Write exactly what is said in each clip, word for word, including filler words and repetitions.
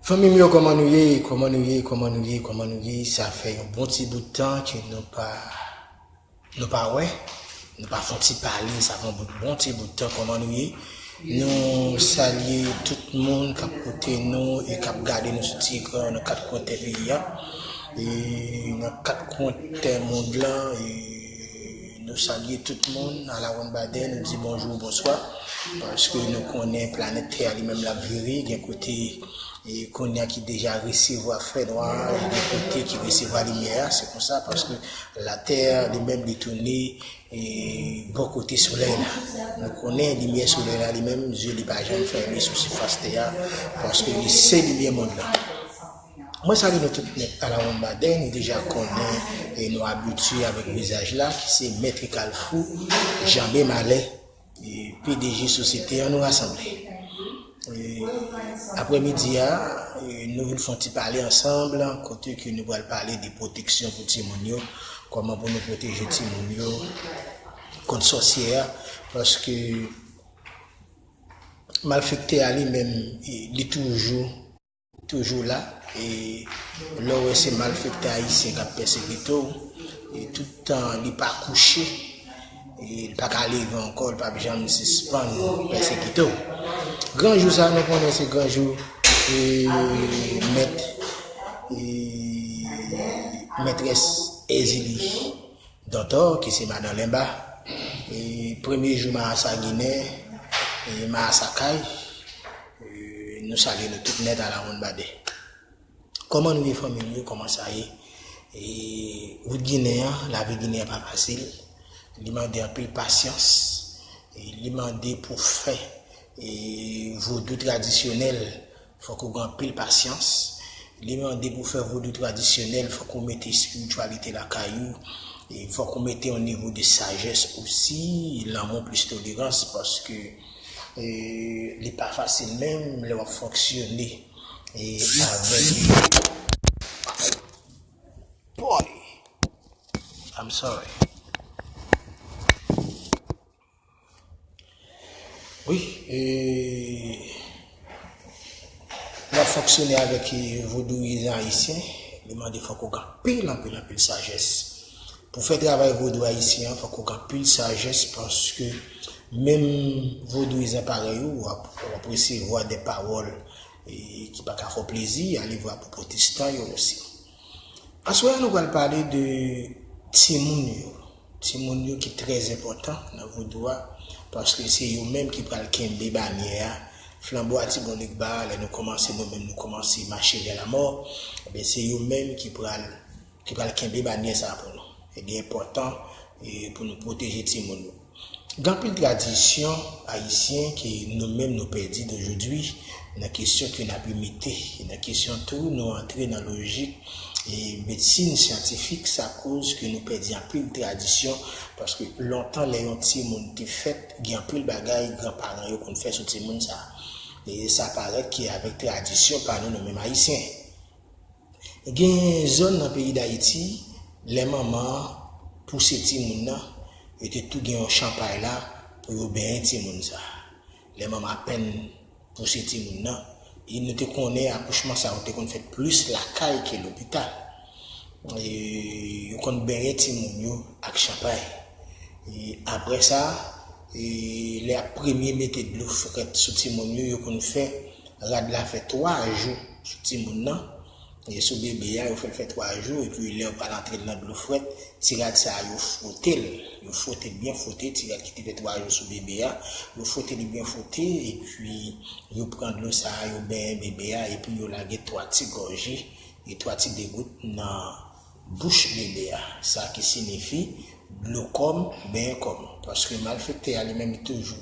Fanmi m yo, kòman nou ye? Kòman nou ye? Kòman nou ye? Kòman nou ye? Sa fè yon bon ti bout tan ke nou pa, nou pa wè, nou pa fè yon ti pale, sa fè yon bout, bon ti bout tan. Kòman nou ye? Nou salye tout moun k ap koute nou e k ap gade nou sou ti ekran nan kat kwen tè peyi a. E nan kat kwen tè mond lan, e nou salye tout moun a la wonn badè, nou di bonjou, bonswa, paske nou konnen planèt tè a li menm l ap vire, gen kote e kounye a ki deja resevwa fènwa, e gen kote ki resevwa limyè a, se konsa, paske latè li menm li tounen e bò kote solèy la. Nou konnen limyè solèy la li menm, zye li pa janm fèmen sou sifas tè a, paske li se limyè mond lan. Mwen salye nou tout nèt a la wonn badè, nou deja konnen e nou abitye avèk vizaj la, ki se Mèt Kalfou, Janbe Malè, e P D G sosyete an nou rasanble. E aprèmidi a, e nou vin fè yon ti pale ansanm, kote ke nou pral pale de pwoteksyon pou timoun yo, kòman pou nou pwoteje timoun yo kont sòsyè a, paske malfektè a li menm, e, li toujou, toujou la, e lè w wè se malfektè ayisyen k ap pèsekite w, e tout tan li pa kouche, e li pa ka leve ankò, li p ap janm sispann pèsekite w. Gran jou sa, nou konnen se gran jou, e, mèt, e, mètrès Èzili Dantò, ki se madan Lenba. E premye jou Marasa Ginen, e Marasa Kay, e nou salye nou tout nèt a la wonn badè. Kòman nou ye, fanmi m yo? Kòman sa ye? E wout Ginen an, lavi Ginen an pa fasil. Li mande anpil pasyans. E li mande pou fè, e vodou tradisyonèl, fòk ou gen anpil pasyans. Li mande pou fè vodou tradisyonèl, fòk ou mete espirityalite lakay ou. E fòk ou mete yon nivo de sajès osi, lanmou plis tolerans, paske, e, li pa fasil menm lè w ap fonksyone, e, avèk, boy, I'm sorry. Wi, e, lè w ap fonksyone avèk, e, vodouyizan ayisyen, li mande fòk ou gen anpil, anpil, anpil sajès. Pou fè travay vodou ayisyen an, fòk ou gen anpil sajès, paske menm vodouyizan parèy ou, w ap, w ap resevwa de pawòl, e, ki pa ka fè w plezi, alevwa pou pwotestan yo osi. Aswè a, nou pral pale de timoun yo. Timoun yo ki trè enpòtan nan vodou a, paske se yo menm ki pral kenbe banyè a, flanbo a Ti Bon Nèg ba a, lè nou kòmanse, nou menm nou kòmanse mache vè lamò, ebyen se yo menm ki pral, ki pral kenbe banyè sa a pou nou. E li enpòtan, e, pou nou pwoteje timoun yo. Gen anpil tradisyon ayisyen ke nou menm nou pèdi dojodwi nan kesyon ke n ap imite. E nan kesyon tou, nou antre nan lojik, e, medsin syantifik, sa koz ke nou pèdi anpil tradisyon, paske lontan lè yon timoun te fèt, gen anpil bagay granparan yo konn fè sou timoun sa. E sa parèt ke avèk tradisyon pa nou, nou menm ayisyen. Gen zòn nan peyi Dayiti, lè manman an pouse timoun nan, yo te tou gen yon chanpay la pou yo benyen timoun sa. Lè manman apèn pouse timoun nan, e nou te konnen akouchman sa yo te konn fèt plis lakay ke lopital. E yo konn benyen timoun yo ak chanpay. E apre sa, e lè y ap premye mete dlo frèt sou timoun yo, yo konn fè rad la fè twa jou sou timoun nan. E sou bebe a, yo fè l fè twa jou, epi lè yo pral antre l nan dlo frèt, ti rad sa a, yo fwote l. Yo fwote l byen fwote, ti rad ki te fè twa jou sou bebe a, yo fwote li byen fwote, epi yo pran dlo sa a, yo benyen bebe a, epi yo lage twa ti gòje, e twa ti degout nan bouch bebe a. Sa ki siyifi, dlo kò m, benyen kò m. Paske malfektè a li menm li toujou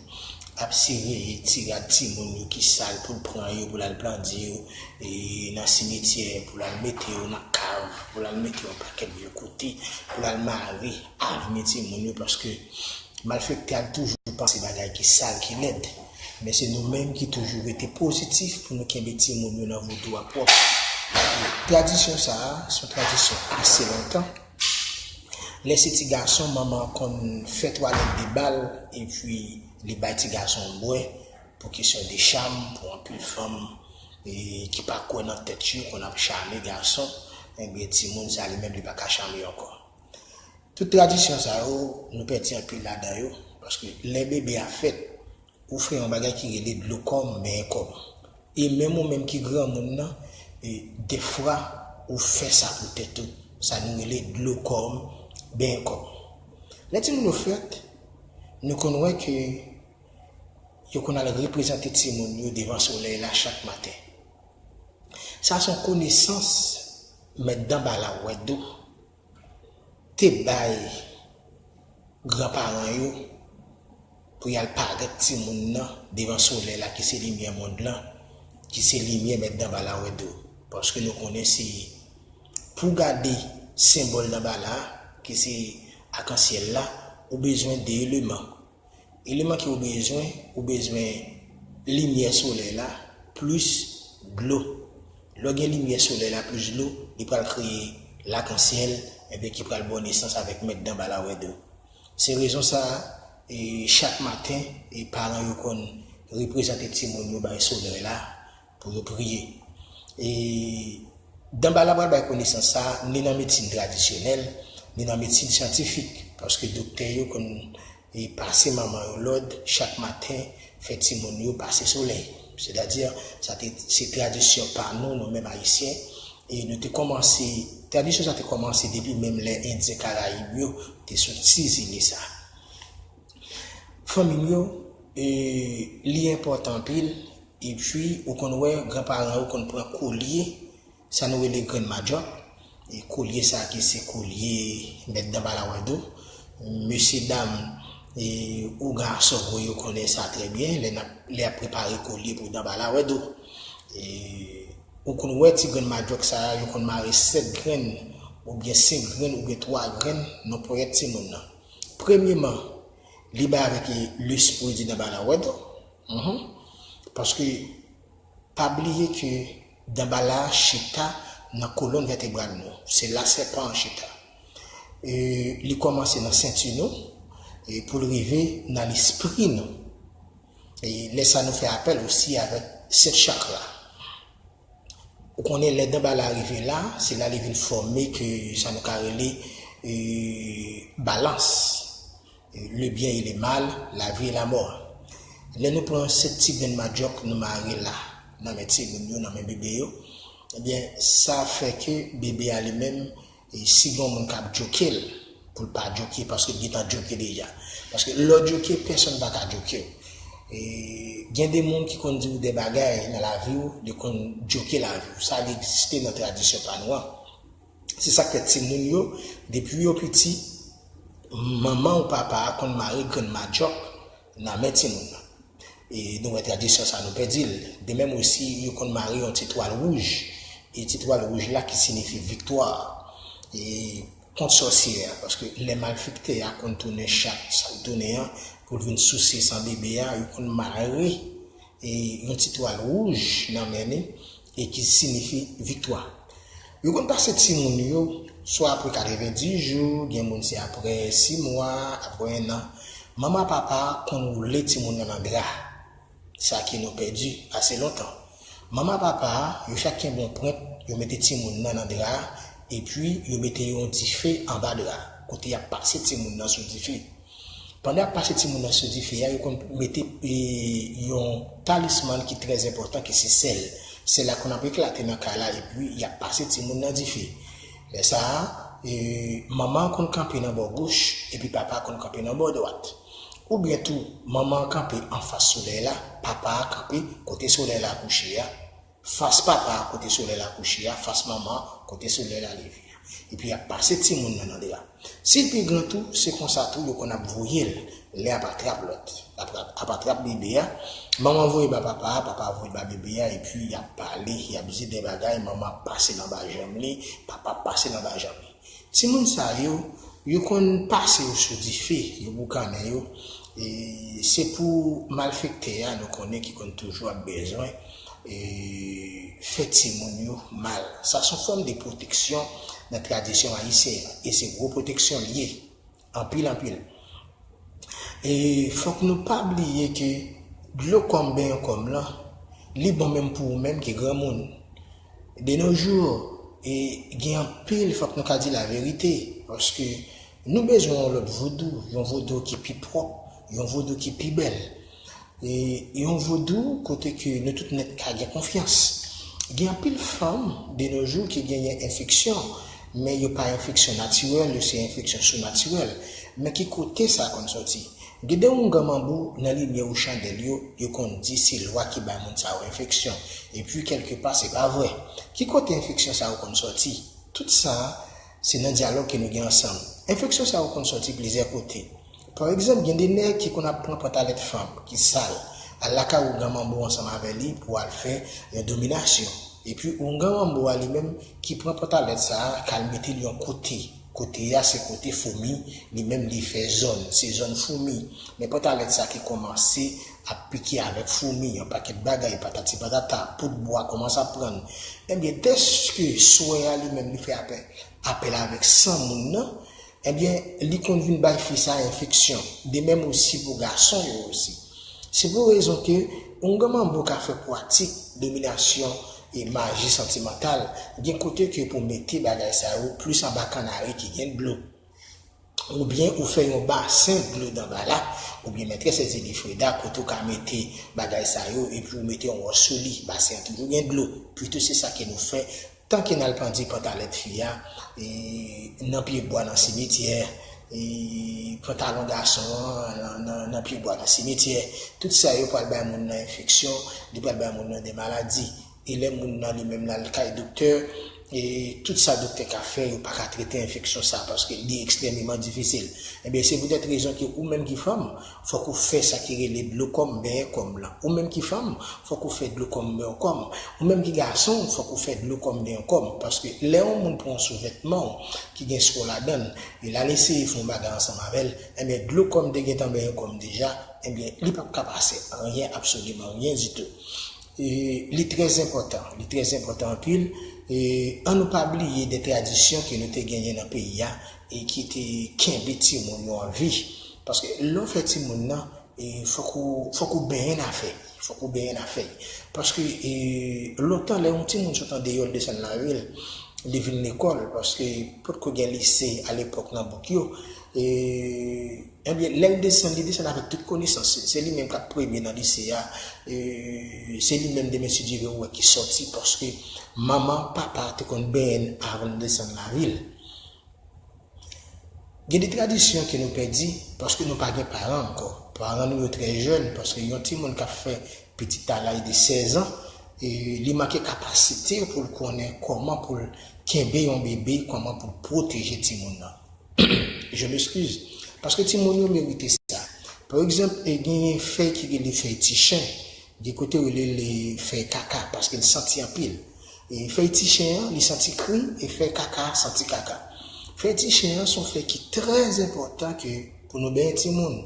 ap siveye ti rad timoun yo ki sal pou l pran yo, pou l al plandi yo, e nan simityè, pou l al mete yo nan kav, pou l al mete yo yon pakèt vye kote, pou l al mare avni timoun yo, paske malfektè a toujou panse bagay ki sal, ki lèd. Men se nou menm ki toujou rete pozitif pou nou kenbe timoun yo nan vodou a pwòp. Tradisyon sa a, se yon tradisyon ase lontan. Lè se ti gason, manman an konn fè twalèt de bal, epi li bay ti gason bwè pou kesyon de cham, pou anpil fanm e ki pa kwè nan tèt yo, konn ap chame gason, ebyen timoun sa li menm li pa ka chame ankò. Tout tradisyon sa yo, nou pèdi anpil ladan yo, paske lè bebe a fèt, ou fè yon bagay ki rele dlo kòm, benyen kòm. E menm ou menm ki granmoun nan, e defwa ou fè sa pou tèt ou, sa nou rele dlo kòm, benyen kòm. Lè timoun yo fèt, nou konn wè ke yo konn al reprezante timoun yo devan solèy la chak maten. Sa se yon konesans mèt Danbala Wèdo te bay granparan yo pou y al parèt timoun nan devan solèy la ki se limyè mond lan, ki se limyè mèt Danbala Wèdo. Paske nou konnen se pou gade senbòl Danbala a, ki se akansyèl la, ou bezwen de eleman. Eleman ke ou bezwen, ou bezwen limyè solèy la plis dlo. Lè w gen limyè solèy la plis dlo, li pral kreye lakansyèl, ebyen ki pral ba w nesans avèk mèt Danbala Wèdo. Se rezon sa a, e chak maten, e paran yo konn reprezante timoun yo bay solèy la pou yo priye. E Danbala pral bay konesans sa a ni nan medsin tradisyonèl, ni nan medsin syantifik, paske doktè yo konn e pase manman yo lòd chak maten fè timoun yo pase solèy. Sètadi, sa te, se tradisyon pa nou, nou menm Ayisyen, e nou te kòmanse, tradisyon sa te kòmanse depi menm lè Endyen Karayib yo te sot ti zile sa. Fanmi m yo, e, li enpòtan anpil, epi ou konn wè granparan yo konn pran kolye, sa nou rele grenn madyòk, e kolye sa ki se kolye mèt Danbala Wèdo. Mesye dam, e, ougan a Sògwo yo konnen sa trè byen, lè n ap, lè y ap prepare kolye pou Danbala Wèdo. E, ou konn wè ti grenn madyòk sa a, yo konn mare sèt grenn, oubyen senk grenn, oubyen twa grenn nan ponyèt timoun nan. Premyeman, li bay avèk, e, lespri di Danbala Wèdo. Mhm. Paske, pa bliye ke Danbala chita nan kolòn vètebral nou. Se la sèpan an chita. E, li kòmanse nan senti nou, e pou l rive nan lespri nou. E lè sa nou fè apèl osi avèk sèt chakra. Ou konnen lè Danbala rive la, se la li vin fòme ke sa nou ka rele, e, balans. Le bien et le mal, la vie et la mort. Lè nou pran sèt ti grenn madyòk, nou mare la, nan men timoun yo, nan men bebe yo, ebyen, sa fè ke bebe a li menm, e si gen yon moun k ap djoke l, pou l pa djoke, paske l gentan djoke deja. Paske lè w djoke, pèsonn pa ka djoke w. E gen de moun ki konn di w de bagay nan lavi w, li konn djoke lavi w. Sa li egziste nan tradisyon pa nou an. Se sa k fè timoun yo, depi yo piti, manman ou papa a konn mare grenn madyòk nan men timoun nan. E nou wè tradisyon sa nou pèdi l. De menm osi, yo konn mare yon ti twal wouj. E ti twal wouj la ki sinifi viktwa. E kont sòsyè a, paske lè malfektè a konn tounen chat, sa l tounen an, pou l vin souse san bebe a, yo konn mare e yon ti twal wouj nan men li e ki sinifi viktwa. Yo konn pase timoun yo, swa apre katrevenndis jou, gen moun se apre sis mwa, apre en an. Manman papa konn woule timoun nan nan dra. Sa ke nou pèdi ase lontan. Manman papa, yo chak kenbe yon pwent, yo mete timoun nan nan dra, epi yo mete yon dife anba dra, kote y ap pase timoun nan sou dife. Pandan y ap pase timoun nan sou dife a, yo konn mete, e, yon talisman ki trè enpòtan, ki se sèl. Sèl la konn ap eklate nan kay la, epi y ap pase timoun nan dife. Lè sa a, e, manman an konn kanpe nan bò goch, epi papa a konn kanpe nan bò dwat. Oubyen tou, manman an kanpe anfas solèy la, papa a kanpe kote solèy la kouche a, fas papa a kote solèy la kouche a, fas manman an kote solèy la leve a. Epi y ap pase timoun nan nan dra. Si l pi gran tou, se konsa tou yo konn ap voye l, lè ap atrap lòt, ap, ap atrap bebe a, manman voye ba papa a, papa voye ba bebe a, epi y ap pale, y ap di de bagay, manman ap pase l anba janm li, papa ap pase l anba janm li. Timoun sa yo, yo konn pase yo sou dife, yo boukannen yo. E se pou malfektè a, nou konnen ki konn toujou ap bezwen, e fè timoun yo mal. Sa se yon fòm de pwoteksyon nan tradisyon ayisyen an. E se gwo pwoteksyon l ye. Anpil, anpil. E fòk nou pa bliye ke dlo kòm benyen kòm lan, Li bon menm pou ou menm ki granmoun. De nos jours, e gen anpil, fòk nou ka di laverite, paske nou bezwen yon lòt vodou, yon vodou ki pi pwòp, yon vodou ki pi bèl. E yon vodou kote ke nou tout nèt ka gen konfyans. Gen anpil fanm de nos jours ki genyen enfeksyon, men yo pa enfeksyon natirèl, yo se enfeksyon sounatirèl. Men ki kote sa konn sòti? Gen de oungan manbo nan limyè ou chandèl yo, yo konn di se lwa ki bay moun sa yo enfeksyon. Epi kèlkepa se pa vre. Ki kote enfeksyon sa yo konn sòti? Tout sa, se nan dyalòg ke nou gen ansanm. Enfeksyon sa yo konn sòti plizyè kote. Pa egzanp, gen de nèg ki konn ap pran pantalèt fanm ki sal, al lakay oungan manbo ansanm avè li pou al fè yon dominasyon. Epi oungan manbo a li menm ki pran pantalèt sa a, k al mete l yon kote. Kote a se kote foumi, li menm li fè zòn, se zòn foumi. Men pantalèt sa ki kòmanse ap pike avèk foumi, yon pakèt bagay, patati patata, poud bwa kòmanse ap pran. Ebyen, dèske swè a li menm li fè apèl, apèl avèk san moun nan, ebyen, li konn vin bay fi sa enfeksyon. De menm osi pou gason yo osi. Se pou rezon ke oungan manbo ka fè pwatik dominasyon e maji santimantal, gen kote ke pou mete bagay sa yo plis anba kannari ki gen dlo. Oubyen ou fè yon basen dlo dan bala, oubyen mètrès Ezili Freda kote ou ka mete bagay sa yo, epi ou mete yon wòch sou li, basen an toujou gen dlo. Pito se sa ke nou fè, tanke n al pandye pantalèt fi a, e, nan pye bwa nan simityè, e, pantalon gason an nan, nan, nan pye bwa nan simityè. Tout sa yo pral bay moun nan enfeksyon, li pral bay moun nan de maladi. E lè moun nan li menm l al kay doktè, e tout sa doktè ka fè, yo pa ka trete enfeksyon sa paske li ekstrèmeman difisil. Ebyen, se poutèt rezon ke ou menm ki fanm, fòk ou fè sa ki rele dlo kòm benyen kòm lan. Ou menm ki fanm, fòk ou fè dlo kòm benyen kòm. Ou menm ki gason, fòk ou fè dlo kòm benyen kòm. Paske lè yon moun pran yon souvètman w ki gen swè ladan l, e l al eseye fè yon bagay ansanm avè l, ebyen, dlo kòm te gentan benyen kòm deja, ebyen, li p ap ka pase anyen, absoliman anyen ditou. E li trè enpòtan, li trè enpòtan anpil. E ann nou pa bliye de tradisyon ke nou te genyen nan peyi a e ki te kenbe timoun yo an vi. Paske lè w fè timoun nan, e fòk ou, fòk ou benyen nan afè l. Fòk ou benyen nan afè l. Paske, e, lontan, lè yon timoun sot andeyò, l desann lari l, li vin lekòl, paske potko gen lise alepòk nan bouk yo. E, ebyen, lè l desann, li desann avèk tout konesans. Se, se li menm k ap premye nan lise a. E, se li menm, demen, si Dye vle, ou wè ki sòti, paske manman, papa te konn benyen l avan l desann lari l. Gen de tradisyon ke nou pèdi paske nou pa gen paran ankò. Paran nou yo trè jèn, paske yon timoun k ap fè pitit a laj de sèz an, e li manke kapasite pou l konnen kòman pou l kenbe yon bebe, kòman pou l pwoteje timoun nan. Je m'excuse. Paske timoun yo merite sa. Pa egzanp, e genyen fèy ki rele fèy ti chen. Gen kote yo rele l fèy kaka, paske l santi anpil. E fèy ti chen an, li santi kri, e fèy kaka a santi kaka. Fèy ti chen an se yon fèy ki trè enpòtan ke pou nou benyen timoun.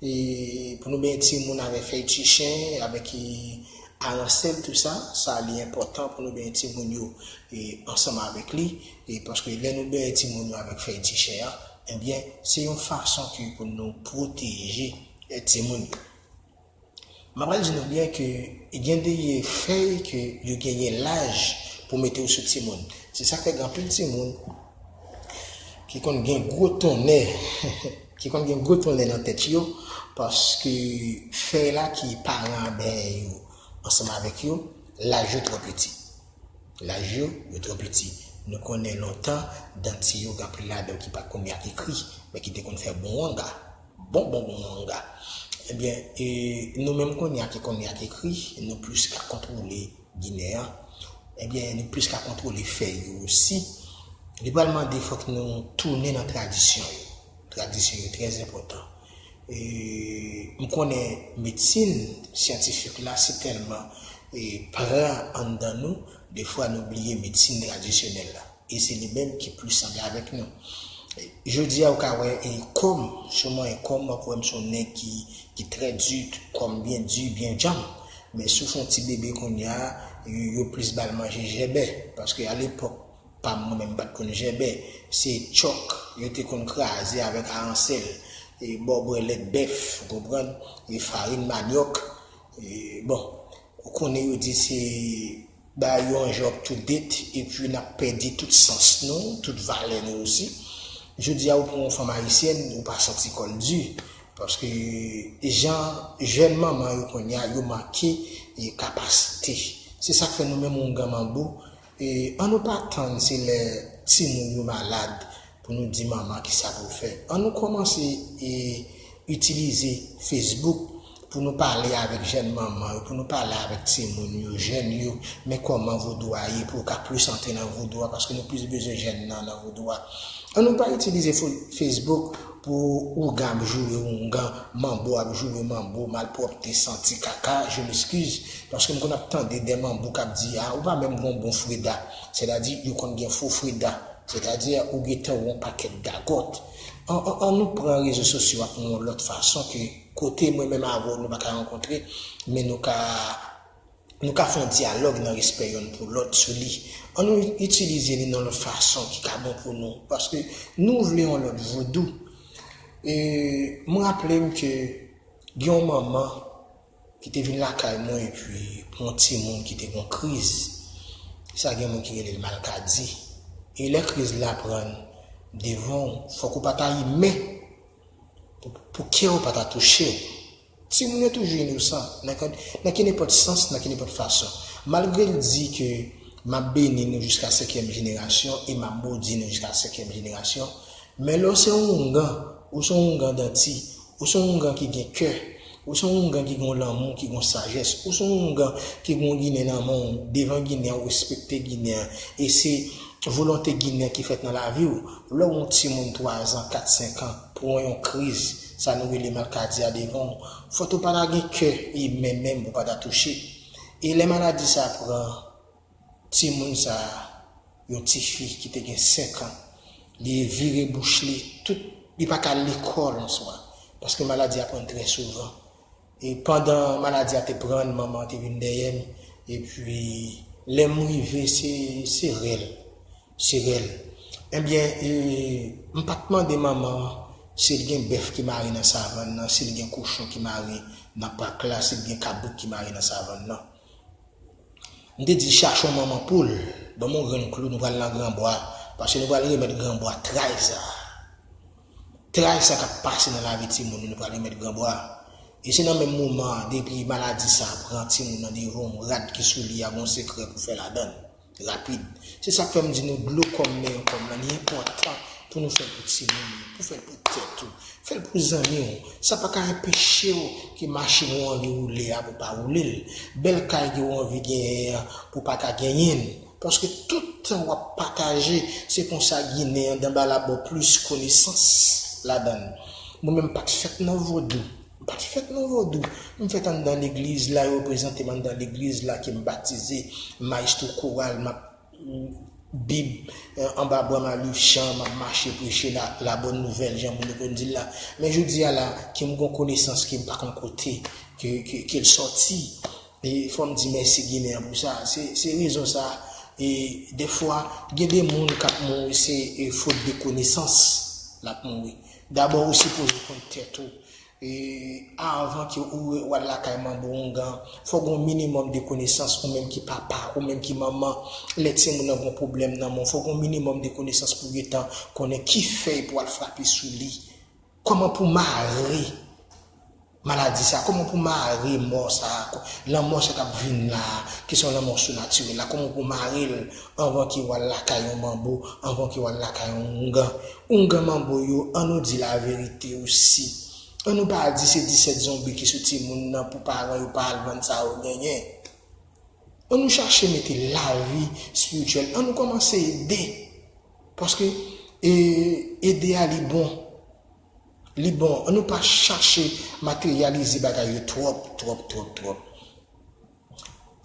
E pou nou benyen timoun avèk fèy ti chen, avèk, e, aransèl, tou sa, sa li enpòtan pou nou benyen timoun yo, e, ansanm avèk li. E paske lè nou benyen timoun yo avèk fèy ti chen an, ebyen, se yon fason ke pou nou pwoteje, e, timoun yo. M ap pral di nou byen ke gen de fèy ke yo genyen laj pou mete yo sou timoun. Se sa k fè gen anpil timoun ki konn gen gwo tonnè, ki konn gen gwo tonnè nan tèt yo, paske fèy la ke paran an benyen yo ansanm avèk yo, laj yo twò piti. Laj yo, yo twò piti. Nou konnen lontan, danti yo, gen anpil ladan yo ki pa t konn li ak ekri, men ki te konn fè bon wanga. Bon, bon, bon wanga. Ebyen, e, nou menm kounye a ki konn li ak ekri, nou plis ka kontwole Ginen an. Ebyen, nou plis ka kontwole fèy yo osi. Li pral mande fòk nou tounen nan tradisyon yo. Tradisyon yo trè enpòtan. E, m konnen medsin syantifik la, se tèlman, e, pran anndan nou, defwa nou bliye medsin tradisyonèl la. E se li menm ki plis sanble avèk nou. Jodi a, ou ka wè, e, kòm, si w manyen kòm, w ap wè m se yon nèg ki, ki trè di, kòm byen di, byen djanm. Men si w fè yon ti bebe kounye a, yo, yo plis ba l manje jèbè. Paske alepòk, pa m, mwen menm, m pa t konn jèbè. Se tchòk yo te konn kraze avèk aransèl, e bò bwè lèt bèf, ou konprann, e farin manyòk. E, bon, Ou konnen yo di se bay yo an jan up to date, epi n ap pèdi tout sans nou, tout valè nou osi. Jodi a, ou pran yon fanm ayisyèn, ou pa santi kò l di. Paske jan jèn manman yo kounye a, yo manke e kapasite. Se sa k fè nou menm oungan manbo, e, an nou pa tann se lè timoun yo malad pou nou di manman kisa pou l fè. An nou kòmanse e, itilize Facebook pou nou pale avèk jèn manman yo, pou nou pale avèk timoun yo, jèn yo, men kòman vodou a ye pou yo ka plis antre nan vodou a, paske nou plis bezwen jèn nan nan vodou a. An nou pa itilize fo- Facebook pou oungan ap joure oungan, manbo ap joure manbo, malpwòpte, santi, kaka, je m'excuse, paske m konn ap tande de manbo k ap di, a, ou pa menm gon bon freda, sètadi yo konn gen fo freda, sètadi ou gentan wè yon pakèt gagòt. An, an, an nou pran rezo sosyo a pou yon lòt fason ke kote mwen menm avè w nou pa ka rankontre, men nou ka nou ka fè yon dyalòg nan respè yonn pou lòt sou li. An nou itilize li nan lòt fason ki ka bon pou nou. Paske nou vle yon lòt vodou. E mwen raple m ke gen yon manman ki te vin lakay mwen epi pou yon timoun ki te gen yon kriz. Sa gen moun ki rele l malkadi. E lè kriz la pran devan w, fòk ou pa ta imen pou, pou kè w pa ta touche w. Timoun yo toujou inosan, nan, nan ki nenpòt sans, nan ki nenpòt fason. Malgre l di ke m ap beni nou jiska senkyèm jenerasyon e m ap modi nou jiska senkyèm jenerasyon, men lè w se yon oungan, ou se yon oungan danti, ou se yon oungan ki gen kè, ou se yon oungan ki gen lanmou, ki gen sajès, ou se yon oungan ki gen Ginen nan men w, devan Ginen an, ou respekte Ginen an, e se volonte Ginen ki fèt nan lavi w. Lè w yon timoun twazan, kat, senk an, pran yon kriz, sa nou rele malkadi a devan w, fòk ou pa ta gen kè imen menm pou pa ta touche. E lè maladi sa pran timoun sa, yon tifi ki te gen senk an, li vire bouch li, tout, li pa ka al lekòl answa, paske maladi a pran trè souvan. E pandan maladi a te pran, manman an te vin dèyè m, epi lè m rive, se, se rèl. Se rèl. Ebyen, e, m pa t mande manman an si l gen bèf ki mare nan savann nan, si l gen kochon ki mare nan pak la, si l gen kabrit ki mare nan savann nan. M te di, chache yon manman poul, ban m yon grenn klou, nou pral nan granbwa, paske nou pral remèt granbwa tray sa. Tray sa k ap pase nan lavi timoun yo, nou pral remèt granbwa. E se nan menm moman an, depi maladi sa pran timoun nan devan w, rad ki sou li a, gon sekrè pou fè ladan l. Rapid. Se sa k fè m di nou, dlo kòm men yon kòm lan, li enpòtan pou nou fè l pou timoun yo, pou fè l pou tèt ou, fè l pou zanmi w. Sa pa ka anpeche w ke machin ou anvi woule a pou pa woule l. Bèl kay ke w anvi genyen an pou pa ka genyen l. Paske tout tan w ap pataje, se konsa Ginen an danbalaba w plis konesans ladan l. Mwen menm m pa t fèt nan vodou. M pa t fèt nan vodou. M fèt anndan legliz la, yo prezante m anndan legliz la ke m batize, m mayestwo koral, m ap Bib, eh, anba bwa malichon, m ap mache preche la, la bòn nouvèl, jan moun yo konn di l la. Men jodi a la, ke m gon konesans ke m pa konn kote ke, ke, ke l sòti. E fò m di mèsi Ginen an pou sa. Se, se rezon sa, e dèfwa, gen de moun k ap mouri, se, e, fot de konesans l ap mouri. Dabò, ou sipoze konn tèt ou. E avan ke ou, ou al lakay manbo oungan, fò gon minimòm de konesans, ou menm ki papa, ou menm ki manman, lè timoun nan gon pwoblèm nan men w, fò gon minimòm de konesans pou w gentan konnen ki fèy pou w al frape sou li. Kòman pou mare maladi sa, kòman pou mare mò sa, lanmò sa k ap vin la, ki se yon lanmò sounatirèl la, kòman pou mare l anvan ke w al lakay yon manbo, anvan ke w al lakay yon oungan. Oungan manbo yo, an nou di laverite osi. An nou pa di se disèt zonbi ki sou timoun nan pou paran yo pa al vann sa yo genyen. An nou chache mete lavi espirityèl. An nou kòmanse ede. Paske, e, ede a li bon. Li bon. An nou pa chache materyalize bagay yo twòp, twòp, twòp, twòp.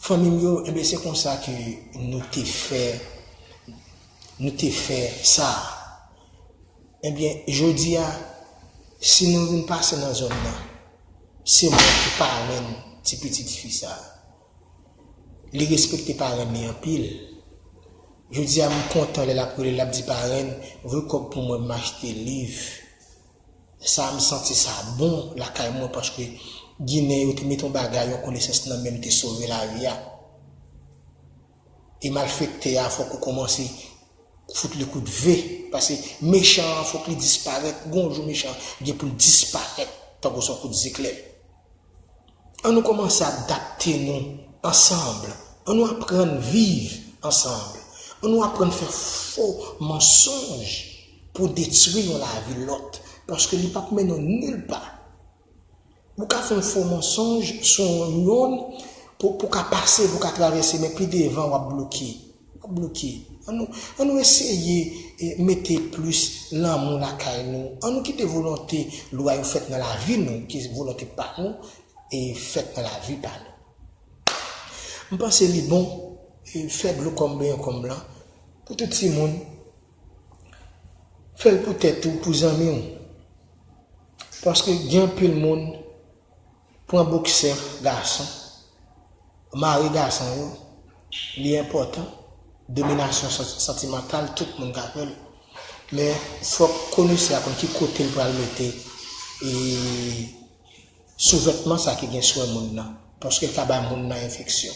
Fanmi m yo, enben, se konsa ke nou te fè, nou te fè sa. Ebyen, jodi a, si nou vin pase nan zòn nan, se mwen ki parenn ti pitit fi sa. Li respekte parenn li anpil. Jodi a, m kontan lè l ap rele, l ap di, "Parenn, voye kòb pou mwen, m achte liv." Sa, m santi sa bon lakay mwen, paske Ginen yo te mete yon bagay, yon konesans nan men m te sove lavi a. E malfektè a, fòk ou kòmanse fout li kout ve. Paske mechan an, fòk li disparèt. Gon jou mechan an gen pou l disparèt, tankou se yon kout zeklè. Ann nou kòmanse adapte nou ansanm. Ann nou aprann viv ansanm. Ann nou aprann fè fo mansonj pou detwi yon lavi lòt. Paske li p ap mennen w nil pa. Ou ka fè yon fo mansonj sou yon yonn pou, pou ka pase, pou ka travèse, men pi devan w ap bloke. W ap bloke. Ann nou, ann nou eseye, eh, mete plis lanmou lakay nou. Ann nou kite volonte lwa yo fèt nan lavi nou, ki volonte pa nou, e fèt nan lavi pa nou. M panse li bon, e fè dlo kòm benyen kòm blan, pou tout timoun, fè l pou tèt ou, pou zanmi w. Paske gen anpil moun, pran boksè gason, mare gason yo, li enpòtan, dominasyon san-, santimantal, tout moun ka fè l. Men fòk konesè a konn ki kote l pral mete, e, souvètman sa ki gen swen moun nan, paske l ka bay moun nan enfeksyon.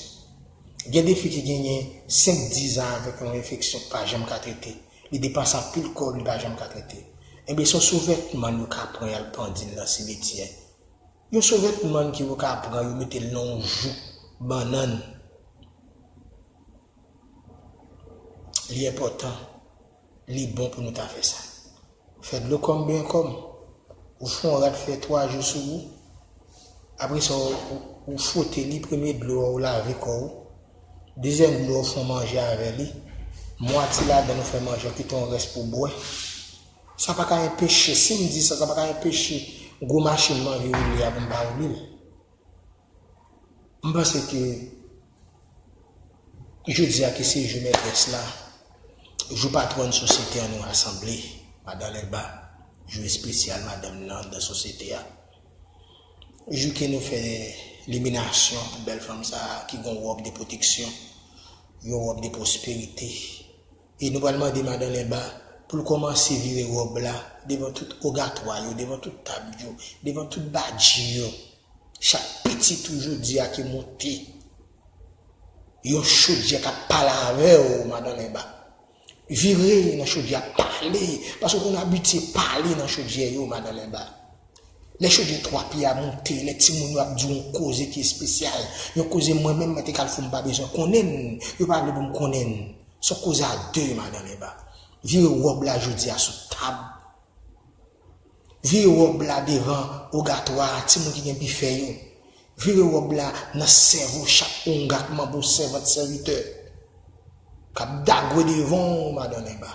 Gen de fi ki genyen senk, diz an avèk yon enfeksyon k pa janm ka trete. Li depanse anpil kòb, li pa janm ka trete. Ebyen, se yon souvètman yo ka pran y al pandi l nan simityè. Yon souvètman ki yo ka pran, yo mete l nan yon jouk bannann. Li enpòtan, li bon pou nou ta fè sa. Fè dlo kòm benyen kòm. Ou fè yon rad fè twa jou sou ou. Apre sa, ou, ou, ou fwote li, premye dlo a, ou lave kò ou. Dezyèm dlo a, ou fè yon manje avè li. Mwatye ladann, ou fè manje, ou kite yon rès pou bwè. Sa pa ka enpeche, si m di sa, sa pa ka enpeche gwo machin m anvi woule a pou m pa woule l. M panse ke jodi a ki se jou mètrès la, jou patwòn sosyete an nou rasanble, Madan Lenba, jou espesyal madanm nan anndan sosyete a. Jou ke nou fè liminasyon bèl fanm sa a ki gon wòb de pwoteksyon, yon wòb de pwosperite. E nou pral mande Madan Lenba pou l kòmanse vire wòb la devan tout ogatwa yo, devan tout tab yo, devan tout badji yo. Chak pitit ou jodi a ki moute, yon chodyè k ap pale avè w, Madan Lenba. Vire nan chodyè a, pale, paske w konn abitye pale nan chodyè yo, Madan Lenba. Lè chodyè twa pye a moute, lè timoun yo ap di w yon koze ki espesyal, yon koze mwen menm mwen te kalfou m pa bezwen konnen l, yo pa vle pou m konnen l. Se yon koze a de, Madan Lenba. Vire wòb la jodi a sou tab. Vire wòb la devan ogatwa a, timoun ki gen bifè yo. Vire wòb la nan sèvo chak oungan ak manbo, sèvant, sèvitè k ap dagwe devan w, Madan Lenba.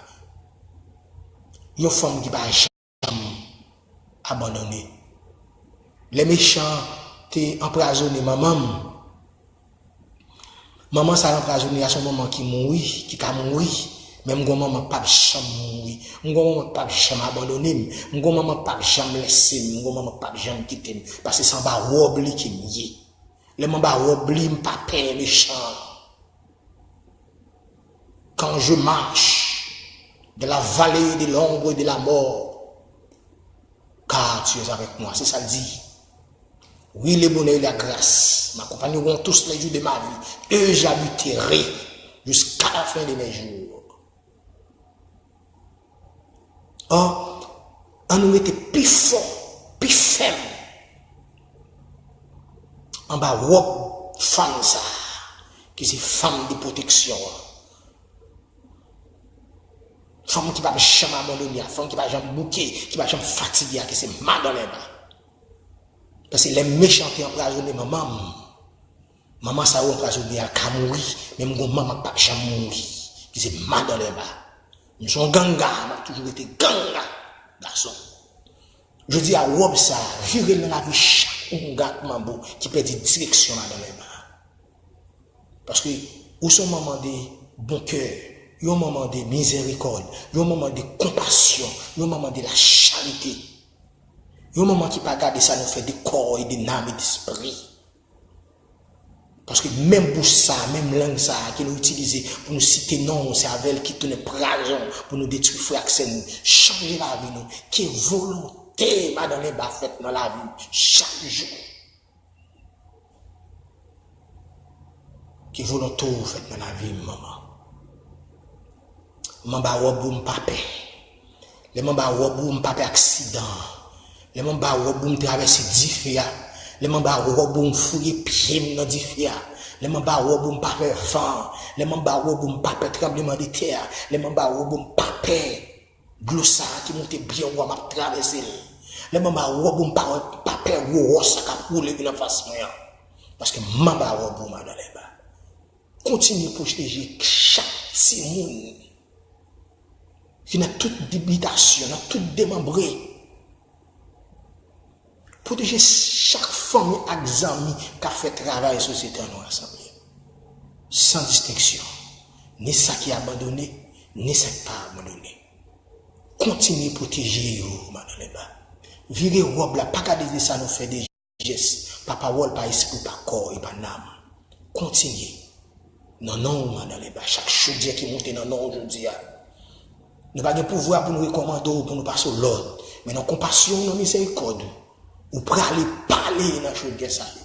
Yon fanm ki pa janm abandone. Lè mechan te anprazone manman m, manman sa l anprazone a se yon manman ki mouri, ki ka mouri. Men m gon manman k p ap janm mouri. M gon manman k p ap janm abandone m. M gon manman k p ap janm lèse m. M gon manman k p ap janm kite m. Paske se anba wòb li ke m ye. Lè m anba wòb li, m pa pè mechan an. Quand je marche dans la vallée de l'ombre de la mort, car tu es avec moi. Se sa l di. Oui, le bonheur et la grâce m'accompagneront tous les jours de ma vie, et j'habiterai jusqu'à la fin de mes jours. An, an nou rete pi fò, pi fèm anba wòb fanm sa a, ki se fanm de pwoteksyon an. Fanm ki p ap janm abandone a, fanm ki pa janm bouke, ki pa janm fatige a, ki se Madan Lenba. Paske lè mechan te anprazone manman m, manman sa yo anprazone a ka mouri, men m gon manman k p ap janm mouri, ki se Madan Lenba. M se yon ganga, m ap toujou rete ganga, gason. Jodi a, wòb sa a, vire l nan lavi chak oungan ak manbo ki pèdi direksyon Madan Lenba. Paske ou se yon manman de bon kè, yon manman de mizèrikòd, yon manman de konpasyon, yon manman de la charité. Yon manman ki pa gade sa nou fè de kò e de nanm e despri. Paske menm bouch sa, menm lang sa ke nou itilize pou nou site non w, se avè l ki tounen pwazon pou nou detwi frè ak sè nou. Chanje lavi nou. Ke volonte Madan Lenba fèt nan lavi m chak jou. Ke volonte w fèt nan lavi m, manman. M anba wòb ou, m pa pè. Lè m anba wòb ou, m pa pè aksidan. Lè m anba wòb ou, m travèse dife a. Lè m anba wòb ou, m fouye pye m nan dife a. Lè m anba wòb ou, m pa pè van. Lè m anba wòb ou, m pa pè tranblemanntè a. Lè m anba wòb ou, m pa pè dlo sa a ki monte byen wo a, m ap travèse l. Lè m anba wòb ou, m pa wè, pa pè gwo wòch sa k ap woule vin anfas mwen an. Paske m anba wòb ou, madan Lèba. Kontinye pwoteje chak timoun ki nan tout bitasyon, nan tout demanbre. Pwoteje chak fanmi ak zanmi k ap fè travay sosyete an nou rasanble. San distenksyon. Ni sa ki abandone, ni sa ki pa abandone. Kontinye pwoteje yo, madan Lèba. Vire wòb la, pa gade de sa nou fè de jès, pa pawòl, pa espri, pa kò e pa nanm. Kontinye. Nan non w, madan Lèba, chak chodyè ki monte nan non w jodi a. Nou pa gen pouvwa pou nou rekòmande w, pou nou pase w lòd. Men nan konpasyon w, nan mizerikòd ou, ou prale pale nan chodyè sa yo.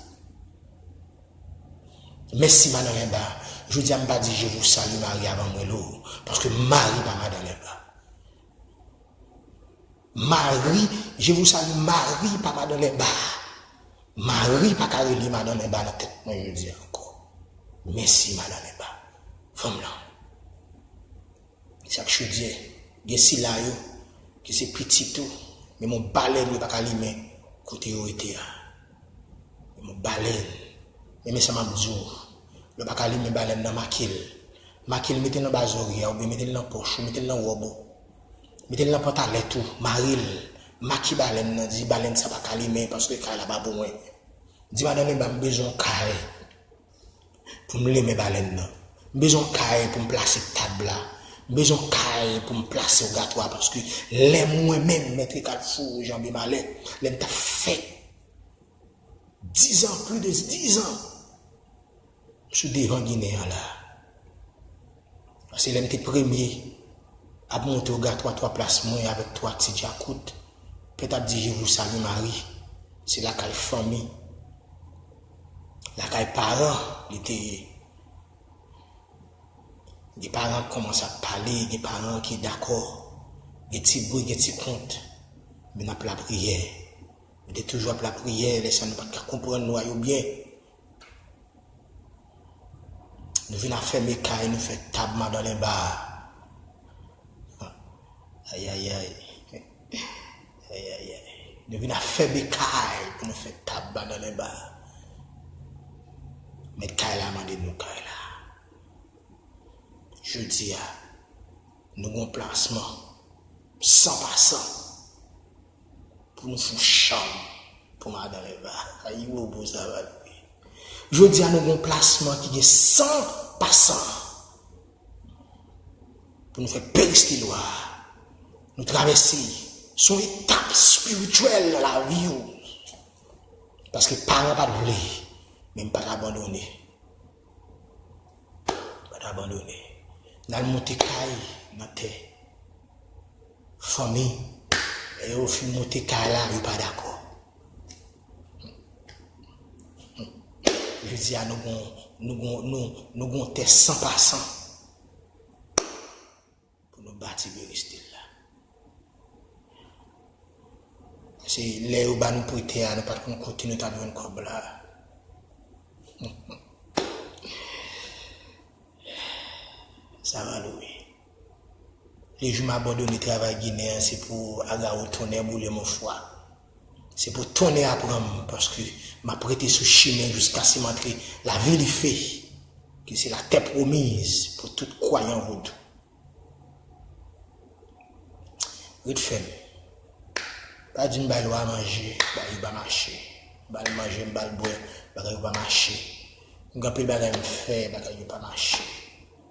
Mèsi, madan Lèba. Jodi a, m pa di je vous salue Marie avan m rele w, paske Mari pa madan Lèba. Mari, je vous salue Mari pa madan Lèba. Mari pa ka rele madan Lèba nan tèt mwen jodi a ankò. Mèsi, madan Lèba. Fanm lan. Chak chodyè, gen sila yo ki se pitit ou, men yon balèn yo pa ka limen kote yo rete a. Men yon balèn, men men sa m ap di w, lè w pa ka limen balèn nan, make l. Make l, mete l anba zòrye a, oubyen mete l nan pòch ou, mete l nan wòb ou, mete l nan pantalèt ou, mare l, make balèn nan, di balèn sa pa ka limen paske kay la pa pou mwen. Di madan Lèba, m bezwen yon kay pou m limen balèn nan. M bezwen yon kay pou m plase tab la. M bezwen yon kay pou m plase ogatwa, paske lè mwen menm, mèt Kalfou, Janbe Malè, lè m t ap fè dizan, plis de dizan, m sou devan Ginen an la. Paske lè m te premye ap monte ogatwa twa plas mwen avèk twa ti djakout, pèt ap di je vous salue Marie, se lakay fanmi, lakay paran li te ye. Gen paran k kòmanse ap pale, gen paran ki dakò, gen ti bri, gen ti kont, men n ap lapriyè. Nou te toujou ap lapriyè, lè sa nou pa t ka konprann lwa yo byen. Nou vin ap fèmen kay, nou fè tab madan Lèba. Ayayay. Ayayay. Nou vin ap fèmen kay pou nou fè tab madan Lèba. Mèt kay la mande nou kay la. Jodi a, nou gon plasman san pa san pou nou fè yon chanm pou madan Lèba. Ayibobo, sa va lwe. Jodi a, nou gon plasman ki gen san pa san pou nou fè peristilwa. Nou travèse, se yon etap espirityèl nan lavi w. Paske paran pa t vle, men m pa t abandone. Pa t abandone. N al monte kay nan tè fanmi. Lè yo fin monte kay la, yo pa dakò. Jodi a, nou gon, nou gon, nou, nou gon tè san pa san pou nou bati peristil la. Se lè yo ba nou prete a, nou pa t konn kote nou t ap jwenn kòb la. Sa va lwe. Lejou m abandone travay ginen an, se pou agawo tonnè boule mon fwa. Se pou tonnè a pran m, paske m ap rete sou chimen jiskaske m antre lavil ife, ki se latè pwomiz pou tout kwayan vodou. Ret fèm. Pa di m ba l wa manje, bagay yo pa mache. M ba l manje, m ba l bwè, bagay yo pa mache. M gen anpil bagay m fè, bagay yo pa mache.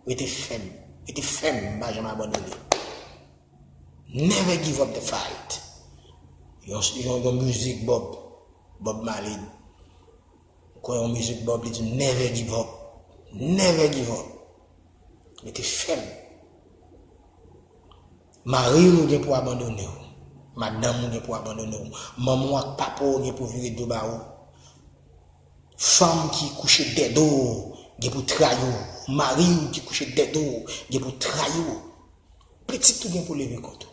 Rete fèm, rete fèm, m pa janm abandone. Never give up the fight. Yon, yon, yon mizik Bob, Bob Marley. Ou kwè yon mizik Bob, li di, "Never give up. Never give up." Rete fèm. Mari w gen pou abandone w. Madanm ou gen pou abandone w. Manman w ak papa w gen pou vire do ba ou. Fanm ki kouche dèdo w, Gen pou trayi w. Mari w ki kouche dèyè do w, gen pou trayi w. Pitit ou gen pou leve kont ou.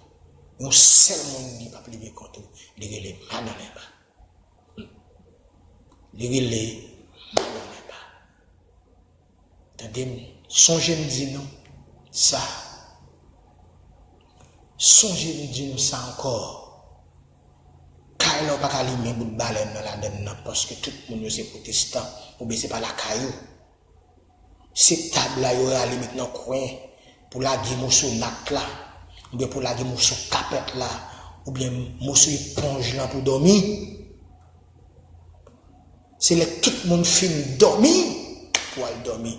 Yon sèl moun ki p ap leve kont ou, li rele madan Lenba. Li rele madan Lenba. Tande m, sonje m di nou sa. Sonje m di nou sa ankò. Kay la ou pa ka limen bout balèn nan ladann nan, paske tout moun yo se pwotestan, oubyen se pa lakay ou. Se tab la yo rale met nan kwen pou lage moso nat la, oubyen pou lage moso kapèt la, oubyen moso eponj lan pou dòmi. Se lè tout moun fin dòmi pou al dòmi.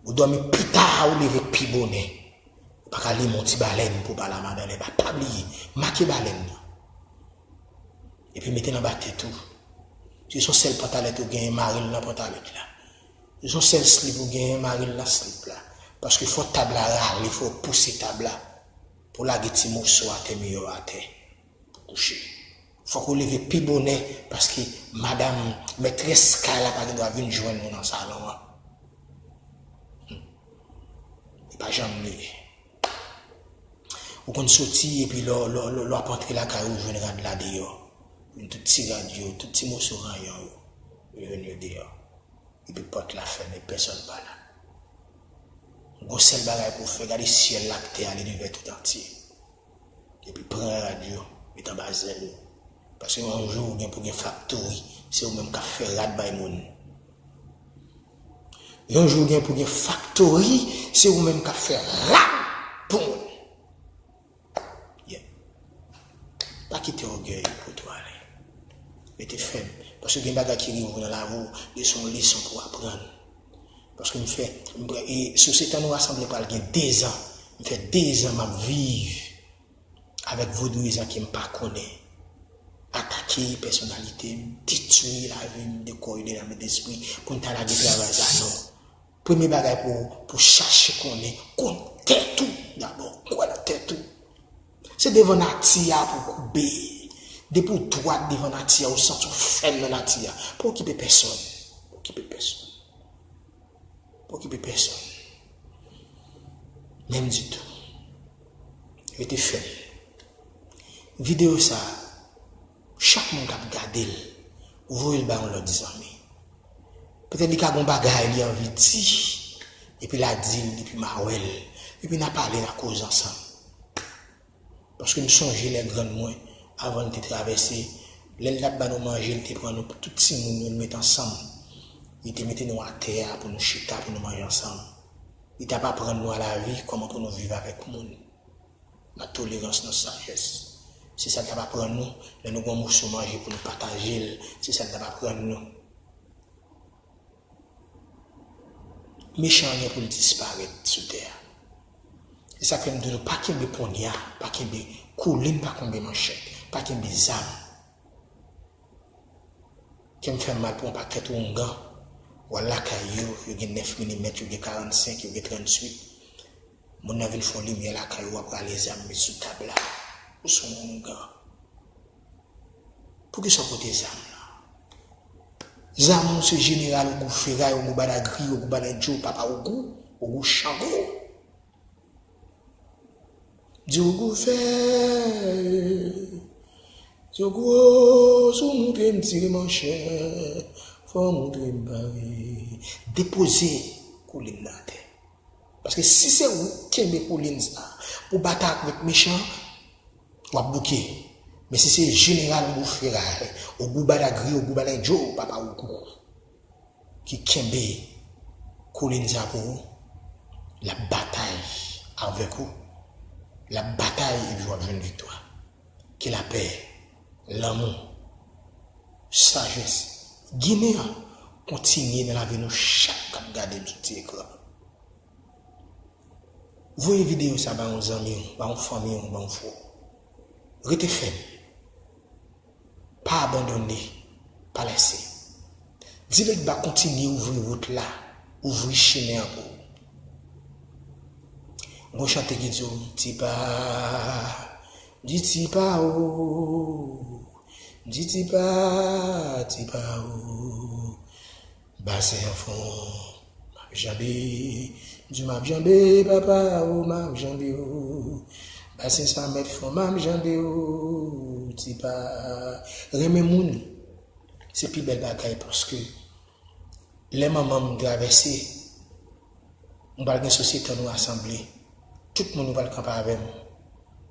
Ou dòmi pita, ou leve pi bonè. Ou pa ka limen yon ti balèn pou ba la madan Lenba. Pa bliye, make balèn nan. Epi mete l anba tèt ou. Si se yon sèl pantalèt ou genyen, mare l nan pantalèt la. Si se yon sèl slip ou genyen, mare l nan slip la. Paske fò tab la rale, fò w pouse tab la pou lage ti moso atè, miyò atè pou kouche. Fòk ou leve pi bonè, paske madanm, mètrès kay la pa gen dwa vin jwenn ou nan salon an. Hmm. Li pa janm leve. Ou konn soti, epi lè w, lè w, lè w, lè w ap antre lakay ou, ou jwenn rad la deyò. Jwenn tout ti rad yo, tout ti moso ranyon yo, ou jwenn yo deyò. Epi pòt la fèmen, pèsòn pa la. Gon sèl bagay pou w fè, gade syèl la ak tè a, linivè tout antye. Epi pran rad yo, met anba zèl ou. Paske yon jou ou gen pou gen faktori, se ou menm k ap fè rad bay moun. Yon jou ou gen pou gen faktori, se ou menm k ap fè rad pou moun. Yeah. Pa kite ògèy pote w ale. Rete fèm. Paske gen bagay ki rive w nan lavi w, li se yon leson pou w aprann. Paske m fè, m, e, sou setan nou rasanble pral gen dezan. M fè dezan m ap viv avèk vodouyizan ke m pa konnen. Atake pèsonalite m, detwi lavi m de kò e de nanm e de lespri, pou m ta lage travay sa non. Premye bagay pou, pou chache konnen, konn tèt ou dabò, kwè nan tèt ou. Se devan nati a pou w koube. Depi w dwat devan nati a, ou santi w fèm nan nati a. Pa okipe pèsonn. Pa okipe pèsonn. Pa okipe pèsonn. Menm ditou. Rete fèm. Videyo sa, chak moun k ap gade l, voye l ba yon lòt zanmi. Petèt li ka gon bagay li anvi di, epi l a di l, epi m a wè l, epi n a pale, n a koze ansanm. Paske m sonje lè grann mwen, avan l te travèse, lè l t ap ba nou manje, l te pran nou tout timoun yo, l met ansanm. Li te mete nou atè a pou nou chita, pou nou manje ansanm. Li t ap aprann nou a lavi, kòman pou nou viv avèk moun. Nan tolerans, nan sajès. Se sa l t ap aprann nou, lè nou gon moso manje pou nou pataje l, se sa l t ap aprann nou. Mechan an gen pou l disparèt sou tè a. Se sa k fè m di nou, pa kenbe ponya, pa kenbe koulin, pa kenbe manchèt, pa kenbe zam. Kè m fè m mal pou yon pakèt oungan. W al lakay yo, yo gen nèf milimèt, yo gen karannsenk, yo gen tranntuit. Moun nan vin fè yon limyè lakay ou, w ap rale zam met sou tab la. Ou se yon oungan. Poukisa w pote zam lan? Zam ou se jeneral Ogou Feray, Ogou Badagri, Ogou Balendjo, Papa Ogou, Ogou Chango. Di Ogou fè, di Ogou o, si w montre m tire manchè, fò w montre m pare. Depoze koulin nan atè. Paske si se ou k kenbe koulin sa pou batay avèk mechan, w ap bouke. Men si se jeneral Ogou Feray, Ogou Badagri, Ogou Balendjo, Papa Ogou ki kenbe koulin sa pou ou, l ap batay avèk ou. L ap batay epi w ap jwenn viktwa. Ke lapè, lanmou, sajès Ginen an kontinye nan lavi nou chak k ap gade m sou ti ekran. Voye videyo sa ba yon zanmi w, ba yon fanmi w, ba yon frè w. Rete fèm. Pa abandone, pa lèse. Di Legba kontinye ouvri wout la, ouvri chimen an pou ou. Gon chante ki di w, ti pa, di ti pa o, di ti pa, ti pa o, basen an fon. Janbe, di m ap janbe, papa, o, m ap janbe, o. Basen sa mèt fon, m ap janbe, o, ti pa. Renmen moun, se pi bèl bagay, paske lè manman m travèse, m pral gen sosyete nou rasanble. Tout moun yo pral kanpe avè m.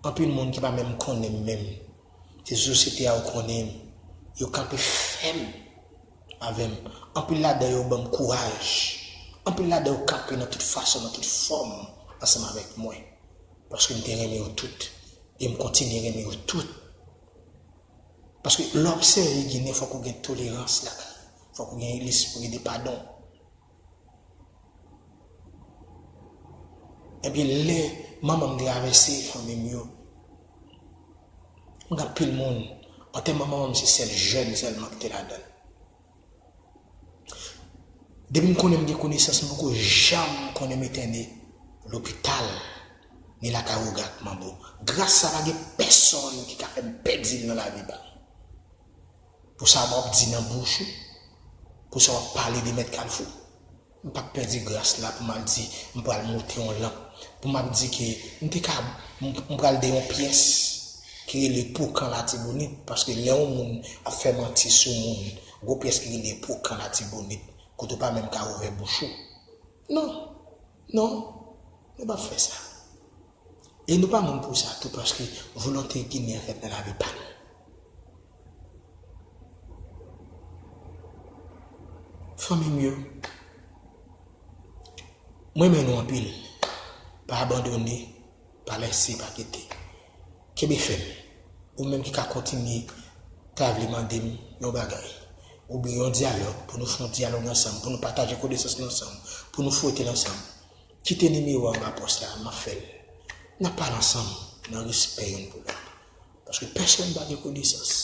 Anpil moun ki pa menm konnen m menm. Se sou sosyete a yo konnen m. Yo kanpe fèm avè m. Anpil ladan yo ban m kouraj. Anpil ladan yo kanpe nan tout fason, nan tout fòm, ansanm avèk mwen. Paske m te renmen yo tout. E m kontinye renmen yo tout. Paske lè w obsève Ginen, fòk ou gen tolerans lakay. Fòk ou gen lespri de padon. Ebyen, lè manman m travèse, fanmi m yo, m gen anpil moun, antèman manman m se sèl jèn sèlman ki te ladan l. Depi m konnen m gen konesans, m poko janm konnen m etène lopital, ni lakay Woga ak Manbo. Gras sa, pa gen pèsonn ki ka fè m pèdi l nan lavi pa m. Pou sa w ap di nan bouch ou, pou sa w ap pale de Mèt Kalfou. M p ap pèdi gras la pou m al di, m pral moute yon lanp. Pou m ap di ke m te ka, m, m pral de yon pyès ki rele Poukan Latibonit, paske lè yon moun ap fè manti sou moun, gwo pyès ki rele Poukan Latibonit, kote w pa menm ka ouvè bouch ou. Non, non, nou p ap fè sa. E nou pa moun pou sa tou, paske volonte Ginen an fèt nan lavi pa nou. Fanmi m yo, mwen renmen nou anpil. Pa abandone, pa lèse, pa kite. Kenbe fèm. Ou menm ki ka kontinye, ta vle mande m yon bagay, oubyen yon dyalòg, pou nou fè yon dyalòg ansanm, pou nou pataje konesans nou ansanm, pou nou fwote l ansanm. Kite nimewo a anba pòs la, m ap fè l. N ap pale ansanm nan respè youn pou lòt. Paske pèsonn pa gen konesans.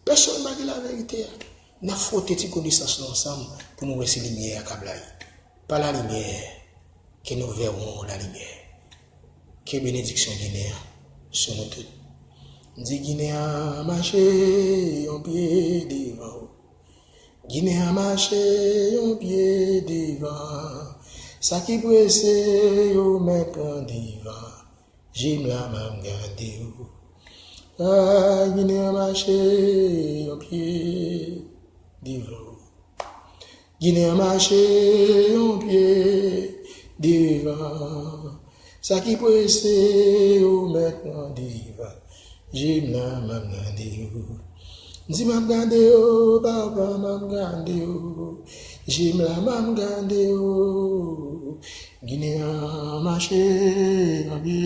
Pèsonn pa gen laverite a. N ap fwote ti konesans nou ansanm pou nou wè si limyè a ka blayi. Par la lumière que nous verrons la lumière. Ke benediksyon Ginen an sou nou tout. Di Ginen an mache yon pye devan ou. Ginen an mache yon pye devan. Sa ki prese yo mèt pran divan. Je m la m ap gade w. Ay, Ginen an mache yon pye devan w. Ginen an mache yon pye devan. Sa ki prese yo mèt pran divan. Je m la m ap gade w. Di m ap gade w, papa, m ap gade w. Je m la m ap gade w. Ginen an mache yon pye